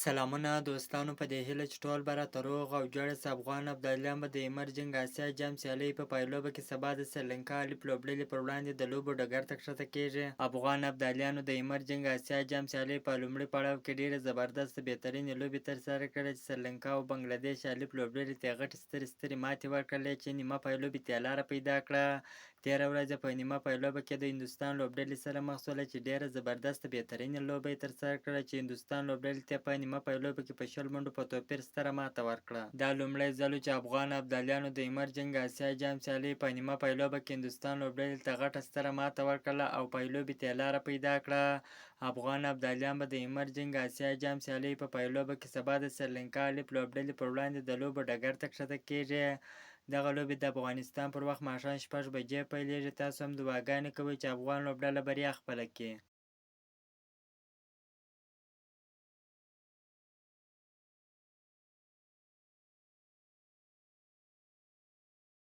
سلامونه دوستانو، په دې هیله چې ټول به راته روغ او جوړ یاست. افغان ابدالیان به د ایمرجنګ اسیا جام سیالۍ په پایلوبه کې سبا د سریلانکا الف لوبډلې پر وړاندې د لوبو ډګر ته کښته کیږي. افغان ابدالیانو د ایمرجنګ اسیا جام سیالۍ په لومړي پړاو کې ډېرې زبردسته بهترینې لوبې ترسره کړې چې سریلانکا او بنګله دېش الف لوبډلې ته یې غټې سترې سترې ماتې ورکړلې چې نیمه پایلوبې ته یې لاره پیدا کړه. تېره ورځ یې په نیمه پایلوبه کې د هندوستان لوبډلې سره مخ شوله چې ډېره زبردسته بهترینه لوبه یې ترسره کړه چې هندوستان لوبډلې ته یې په نیمه پایلوبه کې په 20 منډو په توپیر ستره ماته ورکړه. دا لومړی ځل و چې افغان ابدالیانو د ایمرجنګ اسیا جام سیالۍ په نیمه پایلوبه کې هندوستان لوبډلې ته غټه ستره ماته ورکړله او پایلوبې ته یې لاره پیدا کړه. افغان ابدالیان به د ایمرجنګ اسیا جام سیالۍ په پایلوبه کې سبا د سریلانکا الف لوبډلې پر وړاندې د لوبو ډګر ته کښته کیږي. دغه لوبې د افغانستان پر وخت ماښام 6 بجې پیلېږي. تاسو هم دعاګانې کوئ چې افغان لوبډله بریا خپله کړي.